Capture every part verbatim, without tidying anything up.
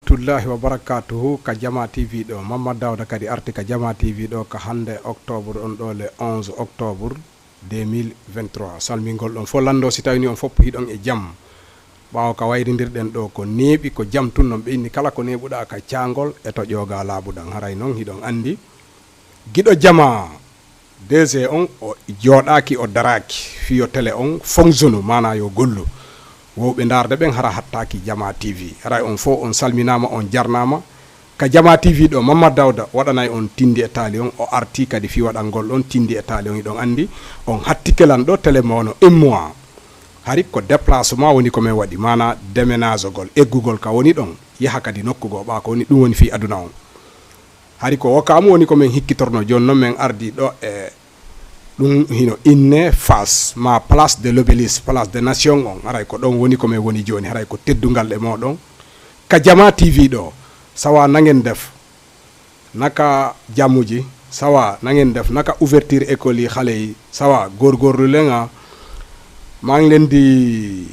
Tullahi wa barakatuhu ka Jama T V ɗo. Mammad Dawda kadi arti ka Jama T V ɗo ka hannde octobre, on ɗo le onze octobre deux mille vingt-trois. Salmingol ɗon fof lanndo, si tawini on fof hiɗon e jam. Ɓaawo ka wayrindirɗen ɗo ko neeɓi, ko jam tun non ɓe inni, kala ko neeɓuɗaa ka caangol e to ƴooga laaɓuɗan. Haray non hiɗon anndi giɗo Jama D G on o jooɗaaki, o daraaki fii yo tele on fonctionu, maanaa yo gollu. Wowɓe ndaarde ɓen hara hattaaki Jama T V. Haray on fof on salminaama, on jarnaama. Ka Jama T V ɗo, Mammad Dawda waɗanay on tindi e taali on, o arti kadi fii waɗangol ɗon tindi e taali on. Hiɗon anndi on hattike lan ɗo tele mo no immoa. Hari ko déplacement woni ko men waɗi, maanaa déménagegol, eggugol ka woni ɗon, yaha kadi nokku goo, ɓaa ko woni, ɗum woni fii aduna on. Hari ko Wokam woni ko men hikkitorno, jooni non men ardi ɗo e ɗum hino inne Fass, ma Place de l'Obélisque, Place de Nation on. Haray ko ɗon woni ko men woni jooni, haray ko teddungal e mooɗon. Ka Jama T V ɗo, sawa nangen def, naka jamuji, sawa nangen def, naka ouverture école yi xale yi, sawa góorgóorlu leen a. Maa ngi leen di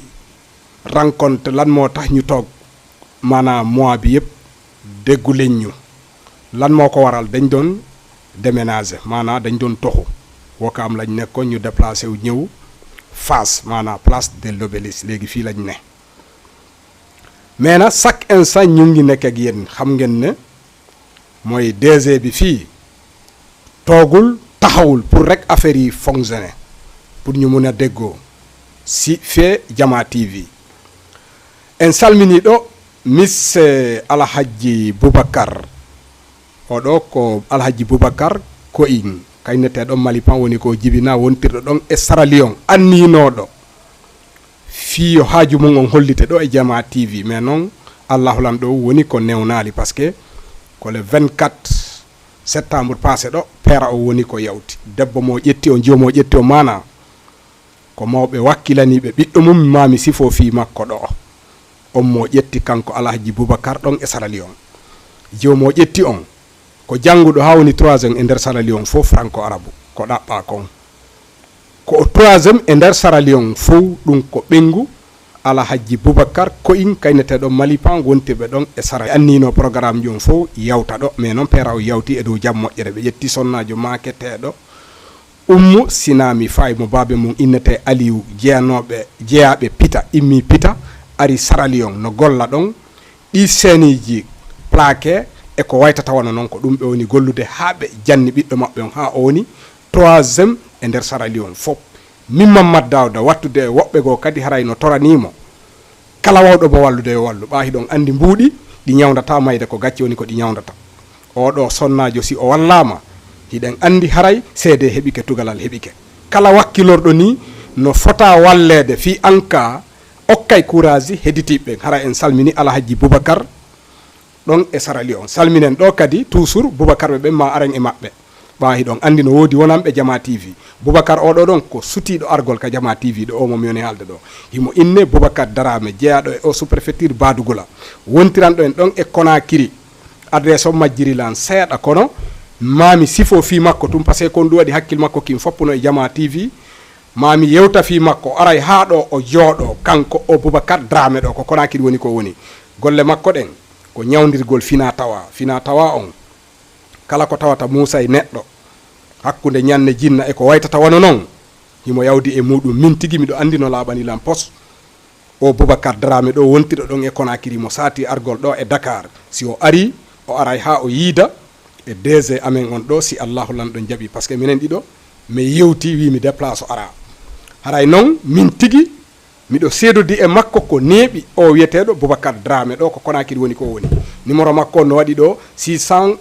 rencontre, lan moo tax ñu toog, maanaam mois bi yëpp déggu leen ñu. Lan moo ko waral? Dañ doon déménager, maanaam dañ doon toxu. Wokam lañ nekkoon, ñu déplacé wu ñëw Fass, maanaam Place de l'Obélisque, léegi fii lañ ne. Mais nag, chaque instant ñu ngi nekk ak yéen, xam ngeen ne mooy D G bi fii toogul, taxawul pour rek affaire yi fonctionner, pour ñu mun a déggoo si fee Jama T V. En salmini ɗo Miss, eh, Alhaji Boubacar. Oɗo ko Alhaji Boubacar Koing, kayneteeɗo Malipan, woni ko jibina, wontirɗo ɗon e Sierra Leone, anniinooɗo fii yo haaju mum on hollite ɗo e Jama T V. Mais non, Allahu lan ɗo woni ko newnaali, parce que ko le vingt-quatre septembre passé ɗo, peera o woni ko yawti. Debbo mo ƴetti on, jiwo mo ƴetti on, maanaa ko mawɓe wakkilaniiɓe ɓiɗɗo mum, maa mi sifoo fii makko ɗo. On mo ƴetti kanko Alhaji Boubacar ɗon e Sierra Leone. Jiwo mo ƴetti on, ko jannguɗo haa woni troisième e nder Sierra Leone fof, franco arabu, ko ɗaɓɓaa kon. Ko o troisième e nder Sierra Leone fof, ɗum ko ɓeyngu Alhaji Boubacar Koing, kayneteeɗo Malipan, wontirɓe ɗon e Sierra. Anniino programme ji on fof yawta ɗo, mais non peera o yawti e dow jam moƴƴere. Ɓe ƴetti sonnaajo maaketeeɗo Ummu Sinami Faye mo baabe mum innetee Aliou, jeyanooɓe, jeyaaɓe Pita, immi Pita, ari Sierra Leone, no golla ɗon. Ɗi seeniiji plaqué e ko waytata wano non, ko ɗum ɓe woni gollude haa ɓe janni ɓiɗɗo maɓɓe on, haa o woni troisième e nder Sierra Leone fof. Min Mammad Dawda, wattude e woɓɓe goo kadi, haray no toranii mo. Kala wawɗo mo wallude yo wallu. Ɓaa hiɗon anndi mbuuɗi ɗi ñawndataa mayde, ko gacce woni ko ɗi ñawndata. Oɗo sonnaajo, si o wallaama, hiɗen anndi haray seedee heɓike, tugalal heɓike. Kala wakkilorɗo nii no fota walleede fii an ka okkay courage heditiiɓe ɓen. Hara en salmini Alhaji Boubacar ɗon e Sierra Leone. Salminen ɗo kadi toujours Boubacar ɓe ɓen, ma aren e maɓɓe. Ɓaa hiɗon anndi no woodi wonanɓe Jama T V. Boubacar oɗo ɗon ko sutiiɗo argol ka Jama T V ɗo, o mo mi woni haalde ɗo. Himo inne Boubacar Darame, jeyaaɗo e o sous-préfecture Badougoula. Wontiranɗo en ɗon e Conakry. Adresse on majjiri lan seeɗa, kono maa mi sifo fii makko tun, parce que kon ɗum waɗi hakkil makko kin foppuno e Jama T V. Maa mi yewta fii makko, aray haa ɗo o jooɗo, kanko o Boubacar Darame ɗo, ko Conakry woni ko woni. Golle makko ɗen ko ñawndirgol fina tawa, fina tawa on. Kala ko tawata muusay neɗɗo hakkunde ñanne jinna e ko waytata wano non, himo yawdi e muɗum. Min tigi miɗo anndi no laaɓani lan pos. O Boubacar Darame ɗo wontiɗo ɗon e Conakry mo saati argol ɗo e Dakar. Si o ari, o aray haa o yiida e D G amen on ɗo, si Allahu lan ɗon jaɓi. Parce que minen ɗiɗo, mi yewti, wi mi déplace o ara. Haray non, min tigi, miɗo seedodi e makko ko neeɓi. O wiyeteeɗo Boubacar Darame ɗo, ko Conakry woni ko woni. Numéro makko on no waɗi ɗo, six cent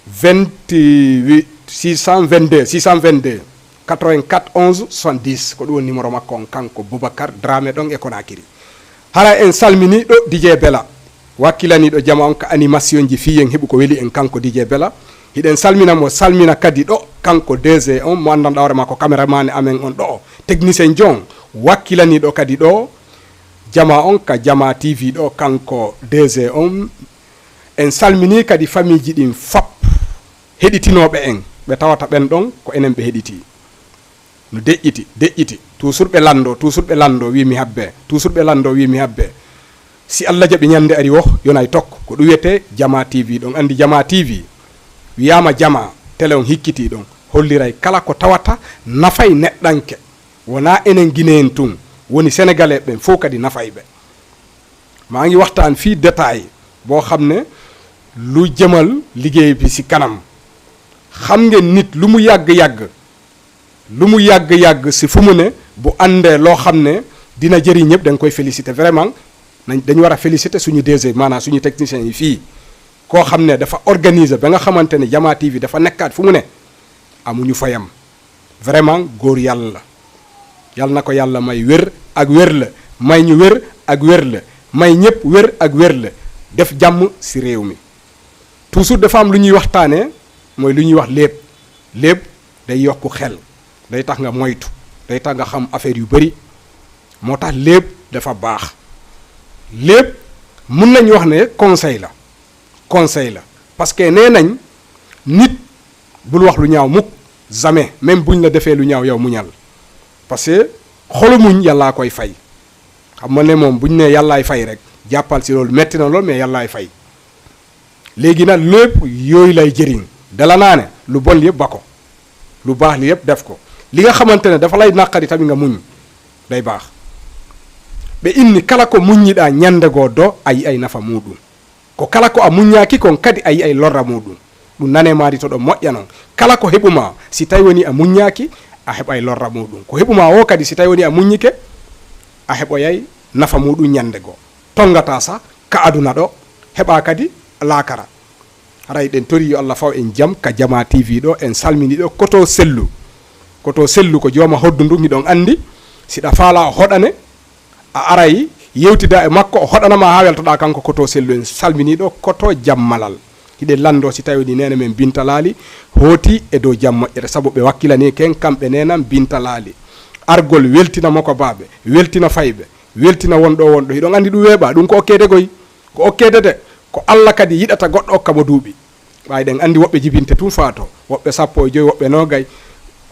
vingt-huit, six cent vingt-deux, six cent vingt-deux, quatre-vingt-quatre, onze, soixante-dix. Ko ɗum woni numéro makko on, kanko Boubacar Darame ɗon e Conakry. Hara en salmini ɗo D J Bella. Wakkilaniiɗo jama on ka animation ji fii en heɓu ko weli en, kanko D J Bella. Hiɗen salmina mo, salmina kadi ɗo kanko D G on mo anndanɗaa hoore makko, caméraman amen on ɗo, technicien jon. Wakkilaniiɗo kadi ɗo jama on ka Jama T V ɗo, kanko D G on. En salmini kadi famiiji ɗin fop, heɗitinooɓe en, ɓe tawata ɓen ɗon ko enen ɓe heɗiti. No deƴƴiti, deƴƴiti. Toujours ɓe lanndo, toujours ɓe lanndo, wi mi habbe. Toujours ɓe lanndo, wi mi habbe. Si Allah jaɓi, ñande ari wo yonay tokko. Ko ɗum wiyetee Jama T V. Ɗon anndi Jama T V, wiyaama Jama, tele on hikkiti ɗon, holliray kala ko tawata nafay neɗɗanke. Wonaa enen Guinéen tun, woni Sénégalais ɓen fof kadi nafay ɓe. Maa ngi waxtaan fii détail boo xam ne lu jëmal liggéey bi si kanam. Xam ngeen nit lu mu yàgg-yàgg, lu mu yàgg-yàgg, si fu mu ne, bu àndee loo xam ne dina jëriñ ñëpp, dañ koy féliciter vraiment. Nañ, dañu war a féliciter suñu D G, maanaam suñu technicien yi fii. Koo xam ne dafa organiser ba nga xamante ne Jama T V dafa nekkaat fu mu ne, amuñu fayam. Vraiment, góor Yàlla la. Yàlla na ko Yàlla may wér ak wér la, may ñu wér ak wér la, may ñëpp wér ak wér la, def jàmm si réew mi. Toujours dafa am lu ñuy waxtaanee, mooy lu ñuy wax léeb. Léeb day yokku xel, day tax nga moytu, day tax nga xam affaire yu bari. Moo tax léeb dafa baax. Léeb, mun nañu wax ne conseil la, conseil la, parce que nee nañ nit, bul wax lu ñaaw mukk, jamais, même buñ la defee lu ñaaw, yow muñal, parce que xolu muñ Yàllaa koy fay. Xam nga ne moom, buñ ne Yàllaay fay rek, jàppal si loolu, metti na lool, mais Yàllaay fay. Léegi nag, lépp yooyu lay jëriñ. Dala naa ne lu bon li yëpp ba ko, lu baax li yëpp def ko. Li nga xamante ne dafa lay naqari tamit, nga muñ, day baax. Ɓe inni kala ko muññiɗaa ñande goo do, a yi'ay nafa muuɗum. Ko kala ko a muññaaki kon kadi, a yi'ay lorra muuɗum. Ɗum nanee maari to ɗon moƴƴa non. Kala ko heɓumaa, si tawi woni a muññaaki, a heɓay lorra muuɗum. Ko heɓumaa o kadi, si tawi woni a muññike, a heɓoyay nafa muuɗum ñande goo. Tonngataa sah ka aduna ɗo, heɓaa kadi laakara. Haray ɗen tori yo Allah faw en jam ka Jama T V ɗo, en salmini ɗo Koto Sellu. Koto Sellu ko jooma hoddu ndun, hiɗon anndi, si ɗa faalaa o hoɗane, a aray yewtida e makko, o hoɗana ma haa weltoɗaa kanko Koto Sellu. En salmini ɗo Koto Jammalal. Hiɗen lanndoo si tawi woni neene men Binta Laali hooti e dow jam moƴƴere, sabu ɓe wakkilanii ken kamɓe neenan Binta Laali. Argol weltina Mokobaaɓe, weltina Fayɓe, weltina wonɗo wonɗo. Hiɗon anndi ɗum weeɓaa, ɗum ko okkeede koy. Ko okkeede de, ko Allah kadi yiɗata goɗɗo okka mo duuɓi. Ɓay ɗen anndi woɓɓe jibinte tun faato, woɓɓe sappo e joy, woɓɓe noogay,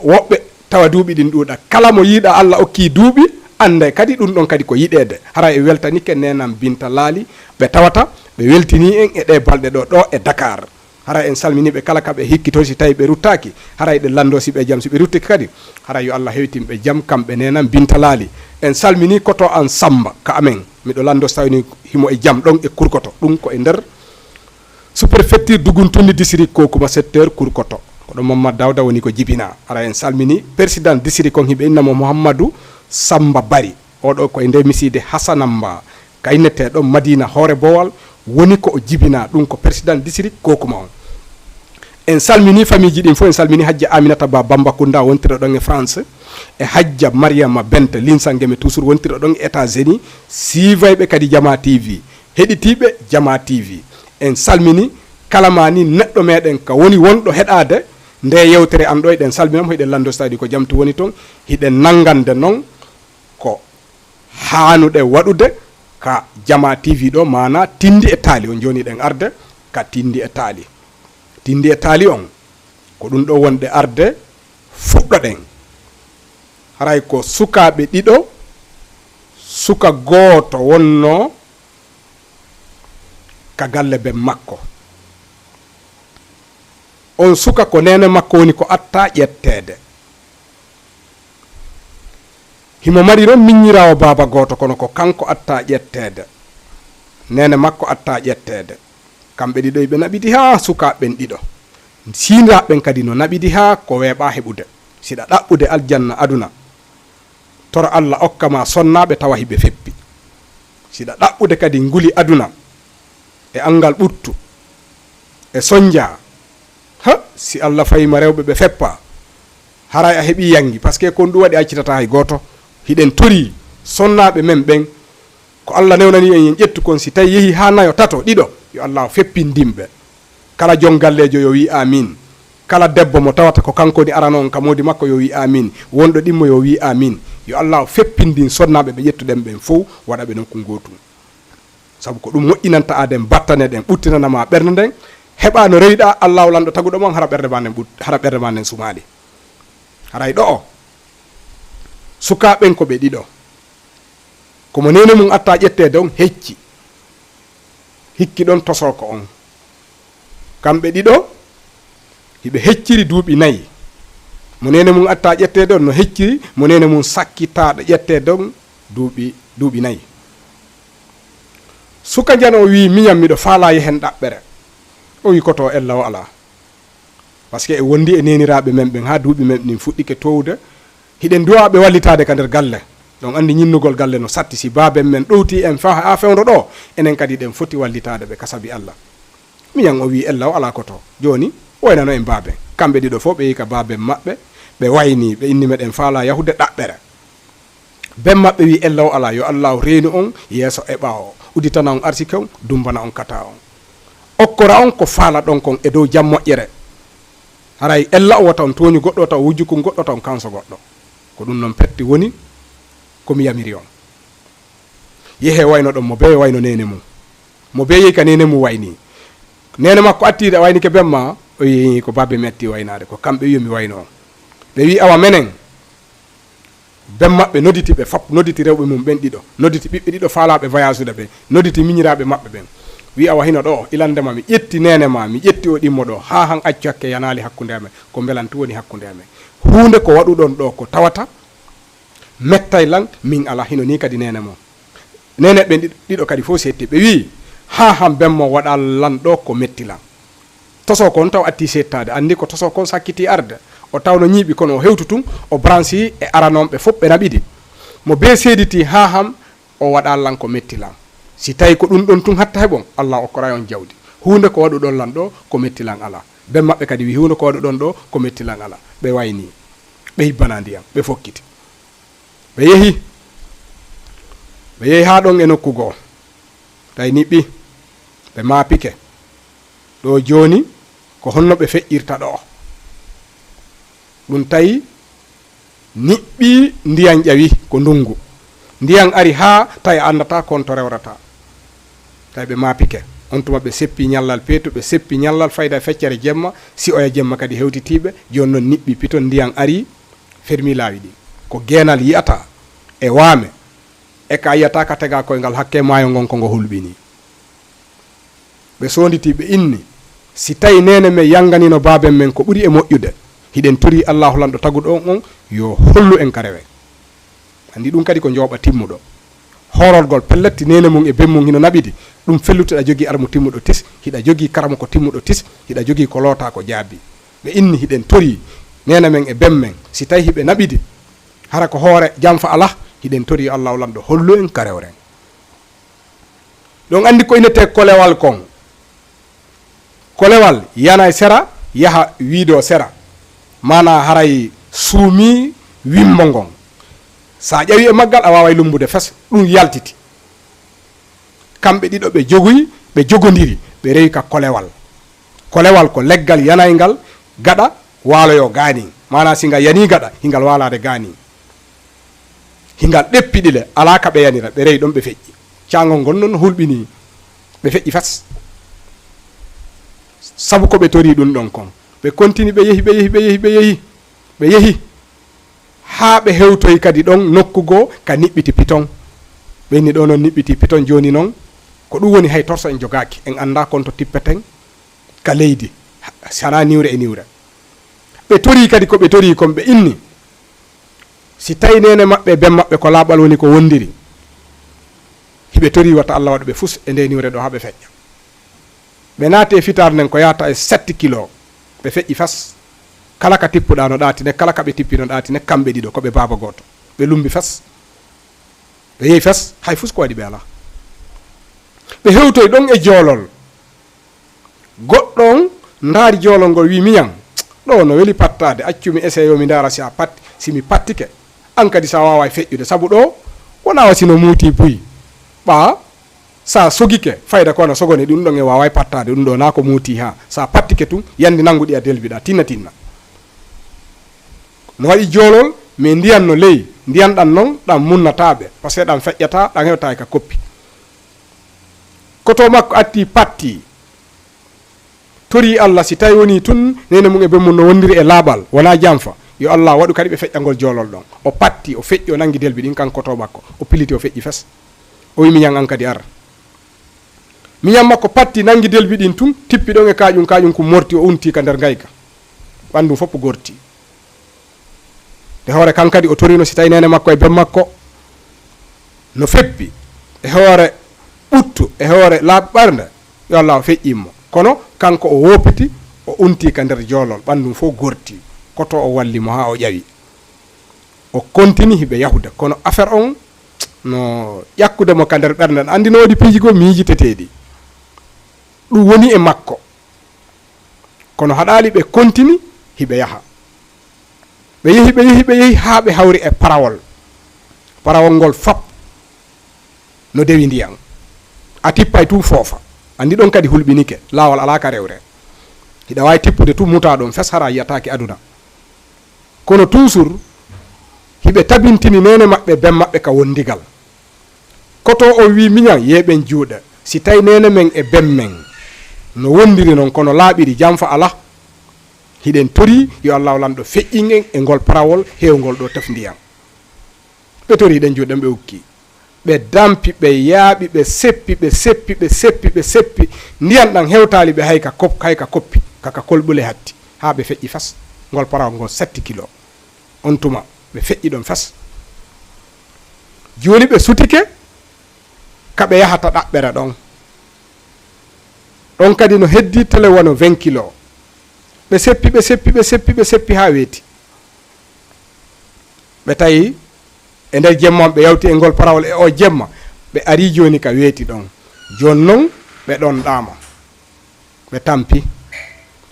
woɓɓe tawa duuɓi ɗin ɗuuɗa. Kala mo yiɗa Allah okki duuɓi, annday kadi ɗum ɗon kadi ko yiɗeede. Hara e weltanike neenan Binta Laali, ɓe tawata ɓe weltinii en e ɗee balɗe ɗo, ɗo e Dakar. Hara en salminii ɓe kala ka ɓe hikkitoo, si tawi ɓe ruttaaki, hara eɗen lanndoo si ɓe jam, si ɓe ruttike kadi, hara yo Allah hewtin ɓe jam, kamɓe neenan Binta Laali. En salminii koto an Samba ka amen, miɗo lanndoo si tawi ni himo e jam ɗon e Kurkoto, ɗum ko e nder sous-préfecture Duguntunni, district Kokuma, secteur Kurkoto. Ko ɗon Mamad Dawda woni ko jibinaa. Hara en salminii président district kon, hiɓe inna mo Muhammadu Samba Bari. Oɗo ko e nder misiide Hasanamba, ka inneteeɗo Madina Hoore Bowal, woni ko o jibinaa, ɗum ko président district Kokuma on. En salminii famiiji ɗin fof, en salminii Hajja Aminata Ba Bambakunda wontirɗo ɗon e France, e Hajja Mariama Bente Linsangeme toujours wontirɗo ɗon e États-Unis, siivayɓe kadi Jama T V, heɗitiiɓe Jama T V. En salminii kala ma ni neɗɗo meɗen ka woni wonɗo heɗaade nde yewtere an ɗo, eɗen salmina mo, hiɗen lanndo so tawi ko jam tun woni ton, hiɗen nanngande non ko haanuɗe waɗude ka Jama T V ɗo, maanaa tinndi e taali on. Jooni eɗen arde ka tinndi e taali. Tinndi e taali on, ko ɗum ɗo wonde arde fuɗɗoɗen. Haray ko sukaaɓe ɗiɗo, suka gooto wonnoo ka galle ben makko. On suka ko neene makko woni ko attaa ƴetteede. Himo mari non miññiraawo baaba gooto, kono ko kanko attaa ƴetteede. Neene makko attaa ƴetteede. Kamɓe ɗiɗo ɓe naɓidi haa sukaaɓe ɓen ɗiɗo. Siiniraaɓe ɓen kadi no naɓidi haa ko weeɓaa heɓude. Siɗa ɗaɓɓude aljanna aduna, toro Allah okka ma sonnaaɓe tawa hiɓe feppi. Siɗa ɗaɓɓude kadi nguli aduna e anngal ɓuttu e sonjaa, ha, si Allah fayi ma rewɓe ɓe feppa, haray a heɓi yangi, parce que kon ɗum waɗi accitata hay gooto. Hiɗen tori sonnaaɓe men ɓen, ko Allah newnani en, en ƴettu kon, si tawi yehi haa nayo, tato, ɗiɗo, yo Allah feppindin ɓe. Kala jon galleejo yo wi' aamiin. Kala debbo mo tawata ko kanko woni arano on ka moodi makko yo wi' aamiin. Wonɗo ɗimmo yo wi' aamiin. Yo Allah feppindin sonnaaɓe ɓe ƴettuɗen ɓen fow, waɗa ɓe nokku ngootun. Sabu ko ɗum moƴƴinanta aden battane ɗen, ɓuttinana ma ɓernde nden, heɓa no rewiɗaa, Allahu lanɗo taguɗo ma on, hara ɓernde ma nden ɓut-, hara ɓernde ma nden sumaali. Haray ɗo'o, sukaaɓe ɓen ko ɓe ɗiɗo. Ko mo neene mum attaa ƴetteede on hecci. Ikki ɗon tosooko on. Kamɓe ɗiɗo, hiɓe hecciri duuɓi nayi. Mo neene mum attaa ƴetteede on no hecciri mo neene mum sakkitaaɗo ƴetteede on duuɓi, duuɓi nayi. Suka njano o wi'i, "Miñam miɗo faalaa yehen ɗaɓɓere." O wi'i, "Koto ella o alaa." Parce que e wondi e neeniraaɓe men ɓen haa duuɓi men ɗin fuɗɗike towde. Hiɗen duwaa ɓe wallitaade ka nder galle. Ɗon anndi ñinnugol galle no satti. Si baaben men ɗowti en fa haa fewndo ɗo, enen kadi ɗen foti wallitaade ɓe ka sabi Alla. Miñan o wi'i ella o alaa koto. Jooni, waynano en baaben. Kamɓe ɗiɗo fof ɓe yehi ka baaben maɓɓe, ɓe wayni, ɓe inni meɗen faalaa yahude ɗaɓɓere. Ben maɓɓe wi'i ella o alaa, yo Allaahu reenu on yeeso e ɓaawo, uditana on arsike on, dumbana on kata on. Okkora on ko faalaɗon kon e dow jam moƴƴere. Haray ella o wota on tooñu goɗɗo, wota o wujju kun goɗɗo, wota on kanso goɗɗo. Ko ɗum non petti woni ko mi yamiri on. Yehe wayno ɗon mo bee wayno neene mum. Mo bee yehi ka neene mum wayni. Neene makko atti a waynike ben ma, o yehi ko baabe mi atti waynaade, ko kamɓe wi'i mi wayno on. Ɓe wi'i awa menen. Ben maɓɓe noditi ɓe fop, noditi rewɓe mum ɓen ɗiɗo, noditi ɓiɓɓe ɗiɗo faalaaɓe voyage-ude ɓen, noditi miñiraaɓe maɓɓe ɓen. Wi'i awa hino ɗo, ilandema mi ƴetti neene ma, mi ƴetti o ɗimmo ɗo, haa han accu hakke yanaali hakkunde amen, ko mbelantu woni hakkunde amen. Huunde ko waɗuɗon ɗo ko tawata mettay lan, min ala, hino nii kadi neene mon. Neene ɓen ɗiɗo, ɗiɗo kadi fof setti, ɓe wi'i, haa han ben mo waɗa lan ɗo ko metti lan. Toso kon taw atti seettaade, anndi ko toso kon sakkiti arde. O tawno ñiiɓi kono o hewtu tun, o bransi e aranonɓe fof ɓe naɓidi. Mo bee seediti haa han o waɗa lan ko metti lan. Si tawi ko ɗum ɗon tun hatta heɓon, Allah okkoray on jawdi. Huunde ko waɗuɗon lan ɗo ko metti lan ala. Ben maɓɓe kadi wi'i, huunde ko waɗuɗon ɗo ko metti lan ala. Ɓe wayni, ɓe hibbana ndiyam, ɓe fokkiti. Ɓe yehi, ɓe yehi haa ɗon e nokku goo. Tawi niɓɓi, ɓe maapike. Ɗo jooni, ko honno ɓe feƴƴirta ɗo? Ɗum tawi niɓɓi ndiyan ƴawi ko ndungu. Ndiyan ari haa tawi a anndataa kon to rewrata. Tawi ɓe maapike. On tuma ɓe seppi ñallal peetu, ɓe seppi ñallal fayda feccere jemma, si oya jemma kadi hewtitiiɓe. Jooni non niɓɓi piton ndiyan ari, fermi laawi ɗin. Ko geenal yi'ata e waame, e ka yi'ata ka tega koyngal hakke maayo ngon ko ngo hulɓini. Ɓe soonditi, ɓe inni, si tawi neene men yanganino baaben men ko ɓuri e moƴƴude, hiɗen torii Allaahu lanɗo taguɗo on, on yo hollu en ka rewe. Anndi ɗum kadi ko njooɓa timmuɗo. Hoororgol pelletti neene mum e ben mum hino naɓidi, ɗum fellutu hiɗa jogii armu timmuɗo tis, hiɗa jogii karamoko timmuɗo tis, hiɗa jogii ko lootaa ko jaabi. Ɓe inni hiɗen torii neene men e ben men, si tawi hiɓe naɓidi, hara ko hoore janfa alaa, hiɗen torii Allaahu lanɗo hollu en ka rewren. Ɗon anndi ko innetee kolewal kon. Kolewal yana e sera, yaha wiido sera. Maanaa haray suumi wimbo ngon. Sa ƴawi e maggal, a waaway lumbude fes, ɗum yaltiti. Kamɓe ɗiɗo ɓe jogoyi, ɓe jogondiri, ɓe rewi ka kolewal. Kolewal ko leggal yanayngal gaɗa waaloyo gaanin. Maanaa si ngal yanii gaɗa, hingal waalaade gaanin. Hingal ɗeppi ɗile, alaa ka ɓe yanira, ɓe rewi ɗon ɓe feƴƴi. Caangol ngol non hulɓinii, ɓe feƴƴi fes. Sabu ko ɓe torii ɗum ɗon kon. Ɓe kontini, ɓe yehi, ɓe yehi, ɓe yehi, ɓe yehi, ɓe yehi. Haa ɓe hewtoyi kadi ɗon nokku goo ka niɓɓiti piton. Ɓe inni ɗoo non niɓɓiti piton, jooni non ko ɗum woni hay torso en jogaaki, en anndaa kon to tippeten ka leydi, sanaa niwre e niwre. Ɓe torii kadi ko ɓe torii kon, ɓe inni, si tawi neene maɓɓe e ben maɓɓe ko laaɓal woni ko wondiri, hiɓe torii wata Alla waɗu ɓe fus e ndee niwre ɗoo haa ɓe feƴƴa. Ɓe naati e fitaare nden ko yaata e sept kilo. Ɓe feƴƴi fes. Kala ka tippuɗaa no ɗaatine, kala ka ɓe tippi no ɗaatine, kamɓe ɗiɗo ko ɓe baaba gooto. Ɓe lumbi fes. Ɓe yehi fes, hay fus ko waɗi ɓe alaa. Ɓe hewtoyi ɗon e joolol. Goɗɗo on ndaari joolol ngol, wi'i, "Miñan, ɗoo no weli pattaade, accu mi essayoo mi ndaara si a patti, si mi pattike. An kadi sa waaway feƴƴude, sabu ɗoo wonaa wa si no muuti buy. Ɓaa sa sogike, fayda ko wona sogone ɗum ɗon e waaway pattaade, ɗum ɗoo naa ko muuti haa. Sa pattike tun, yandi nangu ɗi a delbiɗaa, tinna tinna." No waɗi joolol, mais ndiyan no ley, ndiyan ɗan non, ɗan munnataa ɓe, parce que ɗan feƴƴataa, ɗan hewtaay ka koppi. Koto makko atti patti. Torii Alla, si tawi wonii tun neene mum e ben mum no wondiri e laaɓal, wonaa janfa, yo Alla waɗu kadi ɓe feƴƴangol joolol ɗon. O patti, o feƴƴi, o nangi delbi ɗin, kanko koto makko. O piliti, o feƴƴi fes. O wi'i, "Miñan, an kadi ar." Miñan makko patti, nanngi delbi ɗin tun, tippi ɗon e kaaƴun, kaaƴun kun morti, o unti ka nder ngayka. Ɓanndu fof gorti. Nde hoore kan kadi o torino si tawi neene makko e ben makko no feppi, e hoore ɓuttu, e hoore laaɓi ɓernde, yo Allah o feƴƴin mo. Kono kanko o woopiti, o unti ka nder joolol, ɓanndu fof gorti. Koto o walli mo haa o ƴawi. O kontini hiɓe yahude, kono affaire on no ƴakkude mo ka nder ɓernde. Anndi no woodi piiji goo miijiteteeɗi. Ɗum woni e makko. Kono haɗaali, ɓe kontini hiɓe yaha. Ɓe yehi, ɓe yehi, ɓe yehi haa ɓe hawri e parawol. Parawol ngol fap no dewi ndiyan. A tippay tun foofa. Anndi ɗon kadi hulɓinike. Laawol alaa ka rewre. Hiɗa waawi tippude tun mutaa ɗon fes hara yiyataake aduna. Kono toujours hiɓe tabintini neene maɓɓe, ben maɓɓe ka wondigal. Koto o wi miñan, yeeɓen juuɗe. Si tawi neene men e ben men no wondiri non, kono laaɓiri janfa alaa, hiɗen torii yo Allaahu Lanɗo feƴƴin en e ngol parawol heewngol ɗoo tef ndiyan. Ɓe torii ɗen juuɗe, ɓe ukki. Ɓe dampi, ɓe yaaɓi, ɓe seppi, ɓe seppi, ɓe seppi, ɓe seppi. Ndiyan ɗan hewtaali ɓe hay ka kop-, hay ka koppi, ka, ka kolɓule hatti. Haa ɓe feƴƴi fas. Ngol parawol ngol sept kilo. On tuma, ɓe feƴƴi ɗon fes. Jooni ɓe sutike ka ɓe yahata ɗaɓɓere ɗon. Ɗon kadi no heddi tele wano vingt kilo. Ɓe seppi, ɓe seppi, ɓe seppi, ɓe seppi haa weeti. Ɓe tawi e nder jemma on, ɓe yawti e ngol parawol e o jemma. Ɓe ari jooni ka weeti ɗon. Jooni non, ɓe ɗon ɗaama. Ɓe tampi.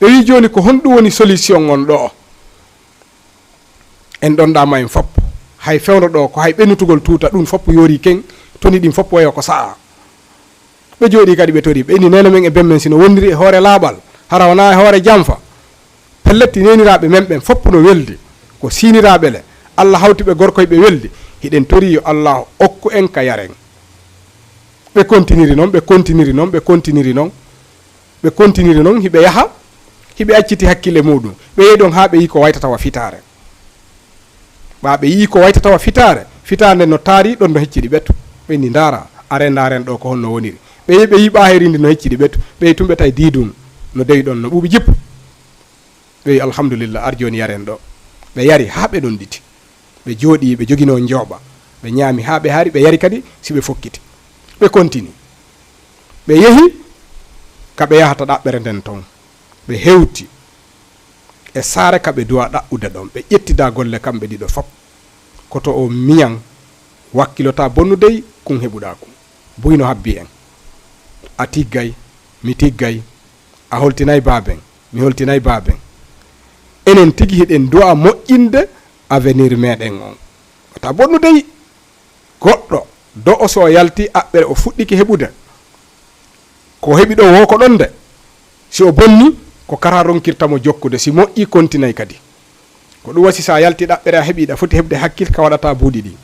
Ɓe wi, "Jooni ko honɗum woni solution on ɗoo?" En ɗon ɗaama en fop. Hay fewndo ɗoo, ko hay ɓennutugol tuuta, ɗum fop yoori ken, toni ɗin fop wayo ko sa'a. Ɓe jooɗii kadi ɓe torii. Ɓe inni, "Neene men e ben men si no wondiri e hoore laaɓal, hara wonaa e hoore janfa. Pellet, neeniraaɓe men ɓen fop no weldi. Ko siiniraaɓe le. Alla hawti ɓe gorko e ɓe weldi. Hiɗen torii yo Alla okku en ka yaren." Ɓe kontiniri non, ɓe kontiniri non, ɓe kontiniri non. Ɓe kontiniri non, hiɓe yaha, hiɓe acciti hakkille muɗum. Ɓe yehi ɗon haa ɓe yii ko waytata wa fitaare. Ɓaa ɓe yii ko waytata wa fitaare, fitaare nden no taari ɗon no hecciri ɓe to. Ɓe inni, "Ndaara, aren, ndaaren ɗoo ko honno woniri." Ɓe yehi, ɓe yii ɓaaheeri ndi no hecciri ɓe to. Ɓe yehi tun ɓe tawi diidum no dewi ɗon no ɓuuɓi jippu. Ɓe wi, "Alhamdulillah, ar jooni yaren ɗoo." Ɓe yari haa ɓe ɗon ɗiti. Ɓe jooɗii, ɓe joginoo njooɓa. Ɓe ñaami haa ɓe haari, ɓe yari kadi si ɓe fokkiti. Ɓe kontini. Ɓe yehi ka ɓe yahata ɗaɓɓere nden ton. Ɓe hewti e saare ka ɓe duwa ɗaɓɓude ɗon. Ɓe ƴettida golle kamɓe ɗiɗo fop. Koto o miñan, "Wakkilo taa bonnu dey, kun heɓuɗaa kun. Buy no habbi en. A tiggay, mi tiggay. A holtinay baaben, mi holtinay baaben. Enen tigi hiɗen du'a moƴƴinde avenir meɗen on. Wata bonnu dey." Goɗɗo do'o, so o yalti aɓɓere, o fuɗɗike heɓude. Ko heɓi ɗo woo ko ɗon de. Si o bonni, ko kara ronkirta mo jokkude. Si moƴƴi, kontinay kadi. Ko ɗum wasi, so a yalti ɗaɓɓere, a heɓi, ɗa foti heɓde hakkil ka waɗata buuɗi ɗi.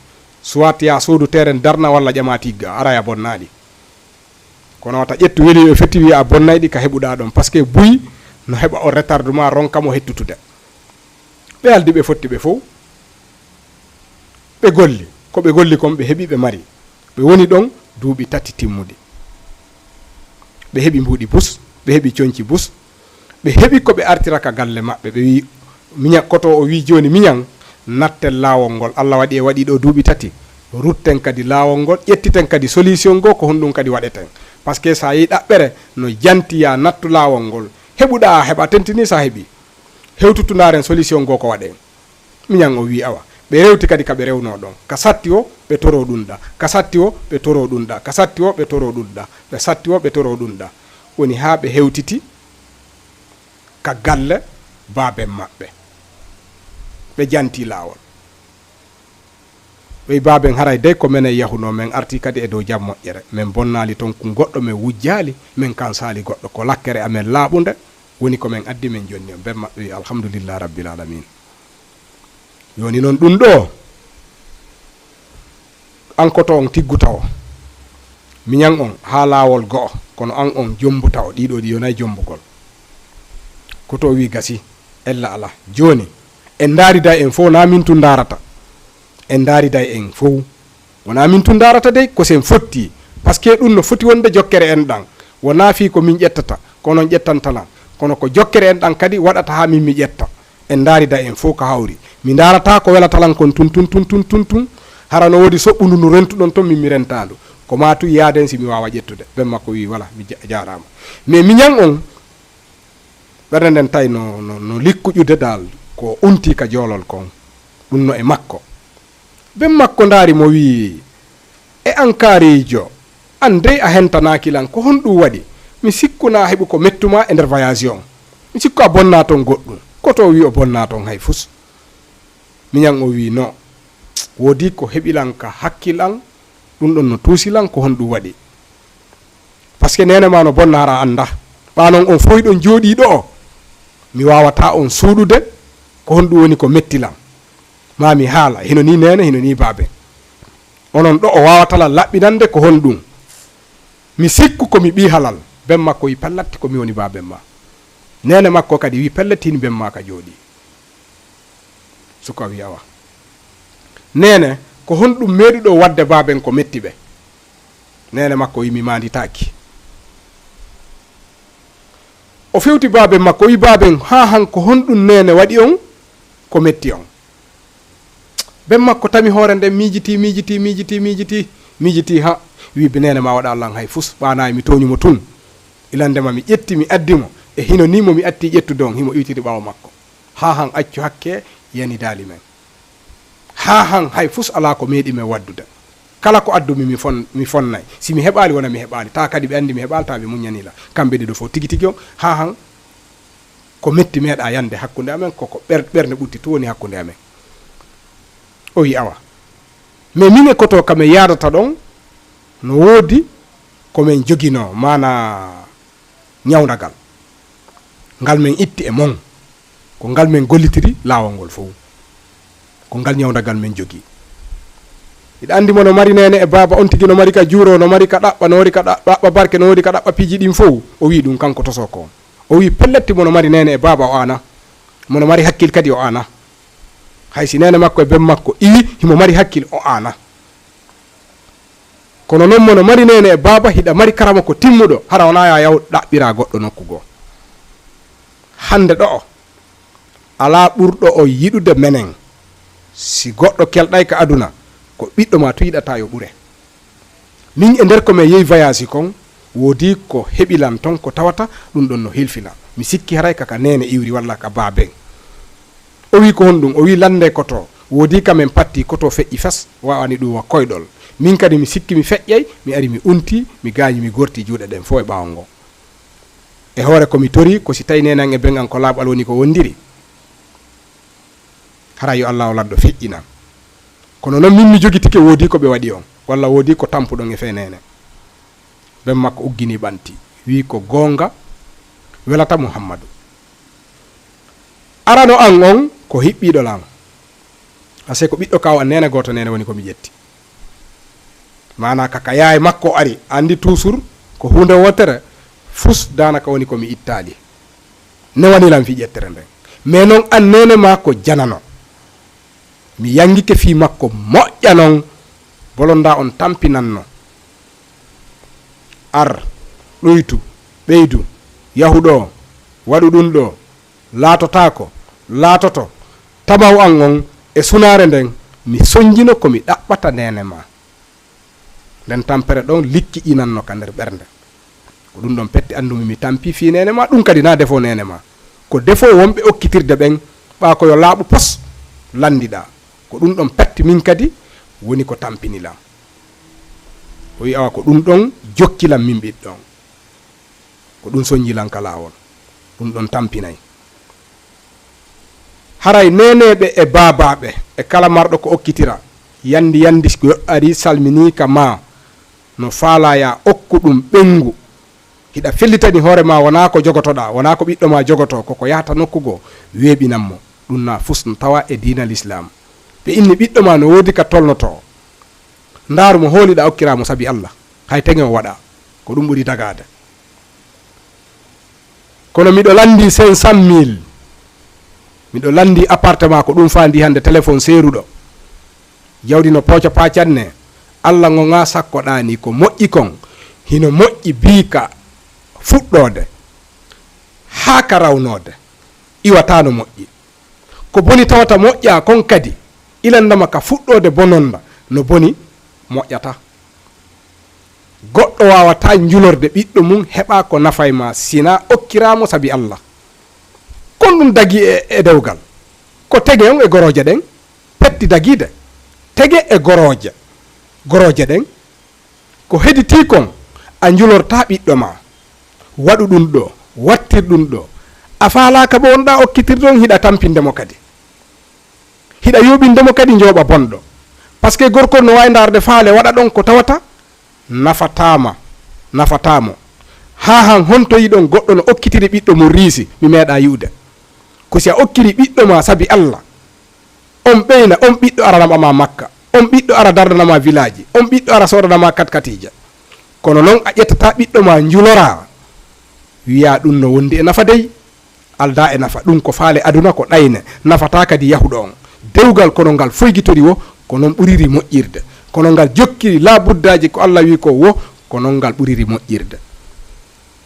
Soit ya soodu teren darna walla ƴama tigga, ara ya bonnaɗi. Kono wata ƴettu weli yo fetti wiya a bonnay ɗi ka heɓuɗa ɗon. Parce que buy no heɓa o retardement, ronka mo hettutude. Ɓe aldi ɓe fotti ɓe fow. Ɓe golli. Ko ɓe golli kon ɓe heɓi, ɓe mari. Ɓe woni ɗon duuɓi tati timmuɗi. Ɓe heɓi mbuuɗi bus, ɓe heɓi conci bus, ɓe heɓi ko ɓe artira ka galle maɓɓe. Ɓe wi, miña-, koto o wi, "Jooni miñan, natten laawol ngol. Alla waɗi e waɗi ɗo duuɓi tati. Rutten kadi laawol ngol, ƴettiten kadi solution goo, ko honɗum kadi waɗeten." Parce que sa yehi ɗaɓɓere, no janti ya nattu laawol ngol. Heɓuɗa a heɓa, tentini sa heɓi. Hewtutu ndaaren solution goo ko waɗen. Miñan o wi, awa. Ɓe rewti kadi ka ɓe rewnoo ɗon. Ka satti o, ɓe toroo ɗum ɗa. Ka satti o, ɓe toroo ɗum ɗa. Ka satti o, ɓe toroo ɗum ɗa. Ɓe satti o, ɓe toroo ɗum ɗa. Woni haa ɓe hewtiti ka galle baaben maɓɓe. Ɓe janti laawol. Ɓey baaben, haray dey ko menen yahunoo, men arti kadi e dow jam moƴƴere. Men bonnaali ton kun goɗɗo, men wujjaali, men kansaali goɗɗo. Ko lakkere amen laaɓunde woni ko men addi, men jonni on. Ben maɓɓe wi, "Alhamdulillah Rabbil Alamin." Jooni non ɗum ɗo, an koto on tiggu tawo. Miñan on haa laawol go'o, kono an on jombu tawo. Ɗiɗo ɗi yonay jombugol. Koto o wi, "Gasi, ella ala." Jooni, en ndaariday en fow, na min tun ndaarata. En ndaariday en fow. Wonaa min tun ndaarata dey, ko sen fotti. Parce que ɗum no foti wonde jokkere en ɗan. Wonaa fii ko min ƴettata, ko onon ƴettanta lan. Kono ko jokkere en ɗan kadi waɗata haa min mi ƴetta. En ndaarida en fow ka hawri. Mi ndaarata ko welata lan kon tun, tun, tun, tun, tun, tun. Hara no woodi soɓɓundu ndu rentuɗon ton, min mi rentaa ndu. Ko maa tun yaaden si mi waawa ƴettude. Ben Makko wi'i, "Wala, mi ja-, jaaraama." Mais miñan on, ɓernde nden tawi no, no, no likkuƴude dal ko unti ka joolol kon. Ɗun no e makko. Ben Makko ndaari mo wi'i, "E an kaariijo, an dey a hentanaaki lan, ko honɗun waɗi? Mi sikku na a heɓu ko mettu maa e nder voyage on. Mi sikku a bonnaa ton goɗɗun." Koto o wi'i o bonnaa ton hay fus. Miñan o wi'i, "No, woodi ko heɓi lan ka hakkil an, ɗun ɗon no tuusi lan, ko honɗun waɗi?" Parce que neene maa no bonna, hara a anndaa. Ɓaa non on fow hiɗon jooɗii ɗo'o. Mi waawataa on suuɗude ko honɗun woni ko metti lan. Maa mi haala, hino nii neene, hino nii baaben. Onon ɗo'o waawata lan laɓɓinande ko honɗun. Mi sikku ko mi ɓii halal. Ben Makko wi'i, "Pellatti ko mi woni baaben maa." Neene makko kadi wi'i, "Pellatti hini ben maa ka jooɗii." Suka wi'i, "Awa. Neene, ko honɗun meeɗuɗon waɗde baaben ko metti ɓe?" Neene makko wi'i, "Mi maanditaaki." O fewti baaben makko, o wi'i, "Baaben, haa han ko honɗun neene waɗi on ko metti on?" Ben makko tami hoore nden, miijitii, miijitii, miijitii, miijitii, miijitii, ha wi'i, "Be neene maa waɗaa lan hay fus, ɓaa na e mi tooñu mo tun. Ilande ma mi ƴetti, mi addi mo, e hino nii mo mi atti ƴettude on, himo iwtiri ɓaawo makko. Haa han accu hakke yanidaali men. Haa han hay fus alaa ko meeɗi men waddude. Kala ko addumi mi fon-, mi fonnay. Si mi heɓaali, wona mi heɓaali. Taa kadi ɓe anndi mi heɓaali, taa ɓe muññanii lan. Kamɓe ɗiɗo fow tigi tigi on, haa han ko metti meeɗaa yande hakkunde amen, ko ko ɓer-, ɓernde ɓutti tun woni hakkunde amen." O wi'i, "Awa. Mais min e koto ka men yaadata ɗon, no woodi ko men joginoo, maanaa ñawndagal. Ngal men itti e mon, ko ngal men gollitiri laawol ngol fow. Ko ngal ñawndagal men jogii. Hiɗa anndi mo no mari neene e baaba, on tigi no mari ka juuroo, no mari ka ɗaɓɓa, no mari ka ɗa-, ɗaɓɓa barke, no woodi ka ɗaɓɓa piiji ɗin fow." O wi'i ɗun kanko tosoo ko on. O wi'i, "Pelletti mo no mari neene e baaba o ana. Mo no mari hakkil kadi o ana. Hay si neene makko e ben makko iwi, himo mari hakkil o ana. Kono non mo no mari neene e baaba, hiɗa mari karamoko timmuɗo, hara wonaa yaa yaw ɗaɓɓiraa goɗɗo nokku goo. Hande ɗo'o, alaa ɓurɗo on yiɗude menen. Si goɗɗo kelɗay ka aduna, ko ɓiɗɗo maa tun yiɗataa yo ɓure. Min e nder ko men yehi voyage kon, woodi ko heɓi lan ton ko tawata ɗun ɗon no hilfi lan. Mi sikki haray ka ka neene iwri walla ka baaben." O wi'i, "Ko honɗun?" O wi'i, "Lande koto, woodi ka men patti, koto feƴƴi fes, waawani ɗun wa koyɗol. Min kadi mi sikki mi feƴƴay, mi ari mi unti, mi gaañi, mi gorti juuɗe ɗen fow e ɓaawo ngon. E hoore ko mi torii, ko si tawi neene an e ben an ko laaɓal woni ko wondiri, hara yo Allaahu lanɗo feƴƴinan. Kono non min mi jogitike woodi ko ɓe waɗi on, walla woodi ko tampuɗon e fee neene." Ben makko uggini ɓanti, wi'i, "Ko goonga welata Muhammadu. Arano an on ko hiɓɓiiɗo lan. Ase ko ɓiɗɗo kaaw an neene gooto neene woni ko mi ƴetti." Maanaa ka ka yaay makko ari, anndi toujours ko huunde wootere, fus daanaka woni ko mi ittaali. Newani lan fii ƴettere nden. Mais non an neene maa ko janano. Mi yangike fii makko moƴƴa non, bolondaa on tampinanno. Ar, ɗuytu, ɓeydu, yahu ɗoo, waɗu ɗun ɗoo, laatotaako, laatoto, tamaw an on e sunaare nden, mi sonjino ko mi ɗaɓɓata neene maa. Nden tampere ɗon likkiƴinanno ka nder ɓernde. Ko ɗun ɗon petti anndumi mi tampi fii neene maa, ɗun kadi naa defo neene maa. Ko defo wonɓe okkitirde ɓen, ɓaa ko yo laaɓu pos lanndiɗaa. Ko ɗun ɗon petti min kadi woni ko tampini lan. O wi'i, "Awa ko ɗun ɗon jokki lan min ɓiɗɗo on." Ko ɗun sonji lan ka laawol. Ɗun ɗon tampinay. Haray neeneeɓe e baabaaɓe e kala marɗo ko okkitira, yandi yandi si goɗɗo arii salminii ka maa, no faalaa yaa okku ɗun ɓenngu. Hiɗa fellitani hoore maa, wonaa ko jogotoɗaa, wonaa ko ɓiɗɗo maa jogotoo, ko ko yahata nokku goo, weeɓinan mo. Ɗun naa fus no tawaa e diina Lislaam. Ɓe inni ɓiɗɗo maa no woodi ka tolnotoo. Ndaaru mo hooliɗaa okkiraa mo sabi Alla. Hay teŋe o waɗaa. Ko ɗun ɓuri dagaade. Kono miɗo lanndii cinq cent mille. Miɗo lanndii appartement, ko ɗun faandii hannde téléphone seeruɗo. Jawdi no pooca paacanne. Alla ŋoŋaa sakkoɗaa ni ko moƴƴi kon. Hino moƴƴi bii ka fuɗɗoode haa ka rawnoode, iwataa no moƴƴi. Ko boni tawata moƴƴaa kon kadi, ilandama ka fuɗɗoode bononda no boni moƴƴataa. Goɗɗo waawataa njulorde ɓiɗɗo mum heɓa ko nafay ma, sinaa okkiraa mo sabi Alla. Kon ɗum dagii e, e dewgal. Ko tege on e gorooje ɗen petti dagiide. Tege e gorooje, gorooje ɗen. Ko heditii kon, a njulortaa ɓiɗɗo ma. Waɗu ɗum ɗoo, wattir ɗum ɗoo. A faalaaka mo wonɗaa okkitirde on, hiɗa tampinde mo kadi. Hiɗa yooɓinde mo kadi njooɓa bonɗo. Parce que gorko no waawi ndaarde faale waɗa ɗon ko tawata nafataa ma, nafataa mo. Haa han honto yiɗon goɗɗo no okkitiri ɓiɗɗo mum riisi, mi meeɗaa yi'ude. Ko si a okkiri ɓiɗɗo ma sabi Alla, on ɓeyna, on ɓiɗɗo ara naɓa ma makka, on ɓiɗɗo ara dardana ma vilaaji, on ɓiɗɗo ara soodana ma katkatiije. Kono non a ƴettataa ɓiɗɗo ma njuloraa, wiyaa ɗum no wondi e nafa dey. Aldaa e nafa, ɗum ko faale aduna, ko ɗayne, nafataa kadi yahuɗo on. Dewgal kono ngal foygitori wo, ko non ɓuriri moƴƴirde. Kono ngal jokkiri laabuddaaji ko Alla wi ko wo, ko non ngal ɓuriri moƴƴirde.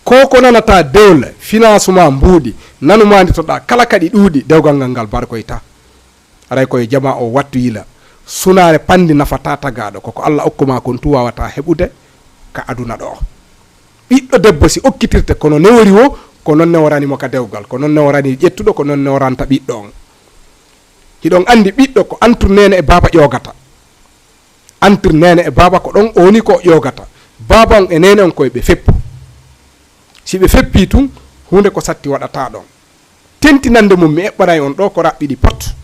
Ko ko nanataa dewle, finaasu ma mbuuɗi, nanu ma nditoɗaa, kala kadi ɗuuɗi, dewgal ngal ngal barkoytaa. Aray ko yo jamaa o wattu yila. Sunaare panndi nafataa tagaaɗo, ko ko Alla okku ma kon tun waawataa heɓude ka aduna ɗoo. Ɓiɗɗo debbo si okkitirte, kono newori wo, ko non neworani mo ka dewgal, ko non neworani ƴettuɗo, ko non neworanta ɓiɗɗo on. Hiɗon anndi ɓiɗɗo ko entre neene e baaba ƴoogata. Entre neene e baaba ko ɗon o woni ko o ƴoogata. Baaba on e neene on ko yo ɓe feppu. Si ɓe feppii tun, huunde ko satti waɗataa ɗon. Tentinande mum, mi eɓɓanay on ɗoo ko raɓɓiɗi pot.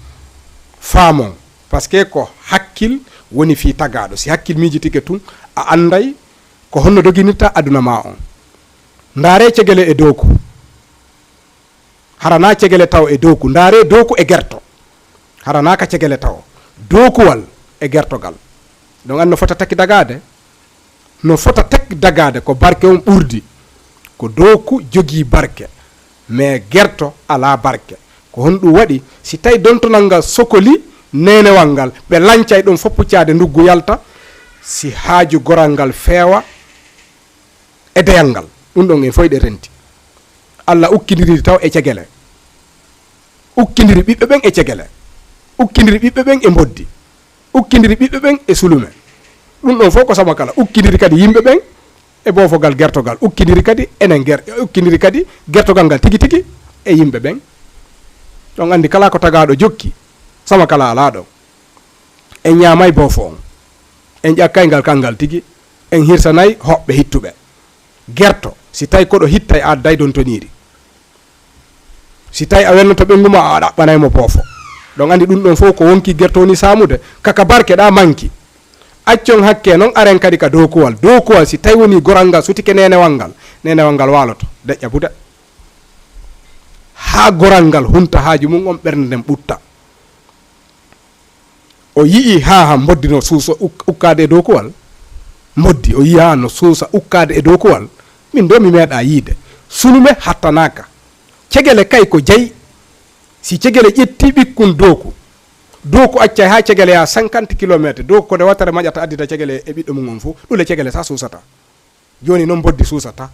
Faamon, parce que ko hakkil woni fii tagaaɗo. Si hakkil miijitike tun, a annday ko honno doginirta aduna maa on. Ndaaree cegele e dooku. Hara naa cegele tawo e dooku. Ndaaree dooku e gerto. Hara naa ka cegele tawo. Dookuwal e gertogal. Ɗon anndi no fota taki dagaade. No fota taki dagaade ko barke on ɓurdi. Ko dooku jogii barke, mais gerto alaa barke. Ko honɗum waɗi? Si tawi dontonal ngal sokoli neenewal ngal, ɓe lancay ɗon fof puccaade nduggu yalta, si haaju goral ngal feewa e deyal ngal. Ɗum ɗon en fof eɗen renti. Alla ukkindiri taw e cegele. Ukkindiri ɓiɓɓe ɓen e cegele. Ukkindiri ɓiɓɓe ɓen e mboddi. Ukkindiri ɓiɓɓe ɓen e sulume. Ɗum ɗon fof ko sama kala. Ukkindiri kadi yimɓe ɓen e boofogal gertogal. Ukkindiri kadi enen ger-, ukkindiri kadi gertogal ngal tigi tigi e yimɓe ɓen. Ɗon anndi kala ko tagaaɗo jokki, sama kala alaa ɗon. En ñaamay boofo on. En ƴakkay ngal kanngal tigi. En hirsanay hoɓɓe hittuɓe. Gerto, si tawi koɗo hittay, a adday dontoniiri. Si tawi a welnoto ɓenngu ma, a ɗaɓɓanay mo boofo. Ɗon anndi ɗum ɗon fof ko wonki gerto woni saamude. Kaka barke ɗa manki. Accon hakke non, aren kadi ka dookuwal. Dookuwal, si tawi woni goral ngal sutike neenewal ngal, neenewal ngal waaloto, deƴƴa buda. Haa goral ngal hunta haaju mum on, ɓernde nden ɓutta. O yi'i haa, haa mboddi no suusa uk-, ukkaade e dookuwal. Mboddi, o yi'i haa no suusa ukkaade e dookuwal. Min ɗo mi meeɗaa yiide. Sulume hattanaaka. Cegele kay ko jeyi. Si cegele ƴetti ɓikkun dooku, dooku accay haa cegele yaha cinquante kilomètres. Dooku ko nde wattere maƴata addita cegele e ɓiɗɗo mum on fof. Ɗule cegele sa suusata. Jooni noon mboddi suusata,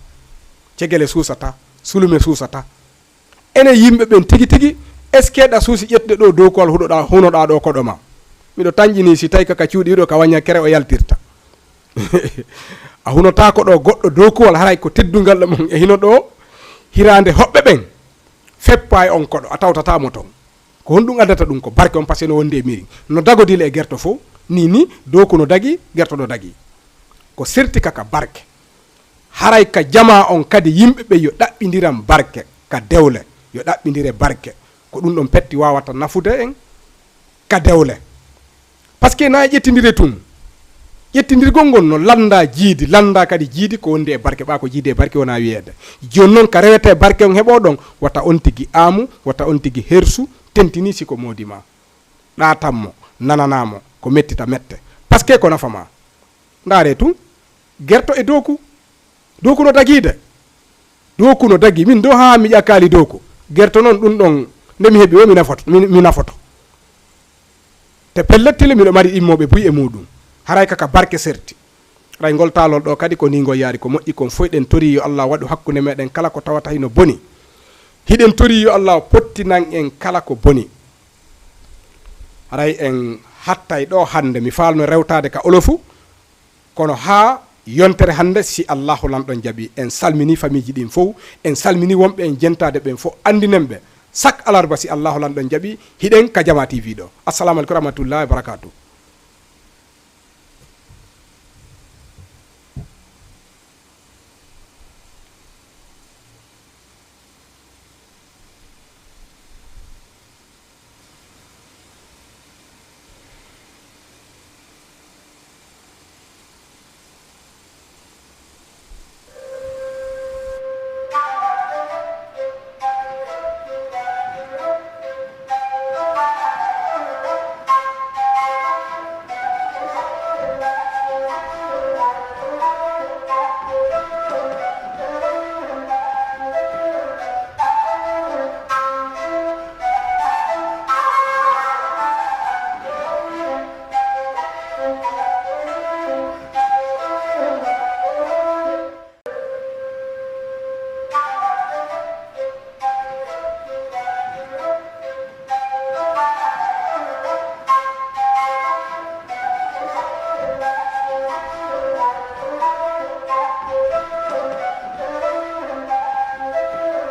cegele suusata, sulume suusata. Enen yimɓe ɓen tigi tigi, est-ce que ɗa suusi ƴettude ɗo dookuwal huɗoɗaa, hunoɗaa ɗo koɗo ma? Miɗo tanƴini si tawi ka, ka cuuɗi ɗo ka waña kere o yaltirta. A hunotaako ɗo goɗɗo dookuwal, haray ko teddungal ɗo mon e hino ɗo, hiraande hoɓɓe ɓen, feppa e on koɗo, a tawtataa mo ton. Ko honɗum addata ɗum? Ko barke on, parce que no wondi e mirin. No dagodila e gerto fof, ni, ni, dooku no dagi, gerto no dagi. Ko serti ka, ka barke. Haray ka jamaa on kadi, yimɓe ɓe yo ɗaɓɓindiran barke, ka dewle, yo ɗaɓɓindire barke. Ko ɗum ɗon petti wawata nafude en ka dewle. Parce que na ƴettindire tun. Ƴettindirgol ngol no lannda jiidi, lannda kadi jiidi ko wondi e barke, ɓa ko jiidi e barke wona wiyeede. Jooni noon ka rewete barke on heɓo ɗon, wata on tigi aamu, wata on tigi hersu, tentini si ko moodi ma. Ɗaatan mo, nanana mo, ko mettita mette. Parce que ko nafa ma. Ndaare tun, gerto e dooku. Dooku no dagiide. Dooku no dagi. Min do haa mi ƴakkaali dooku. Gerto noon ɗum ɗon, nde mi heɓi o, mi nafoto, mi, mi nafoto. Te pellet tile miɗo mari immooɓe buy e muuɗum. Haray kaka barke serti. Haray ngol taalol ɗo kadi ko ni ngol yaari, ko moƴƴi kon foy ɗen tori yo Allah waɗu hakkunde meɗen kala ko tawata hino boni. Hiɗen tori yo Allah pottinan en kala ko boni. Haray en hattay ɗo hannde, mi faalno rewtaade ka olofu, kono haa yontere hannde, si Allahu lanɗon jaɓi, en salmini famiiji ɗin fow, en salmini wonɓe en jentaade ɓen fow, anndinen ɓe sak alarba si Allahu lanɗon jaɓi, hiɗen ka Jama T V ɗo. Assalamu aleykum wa rahmatullahi wa barakatuh.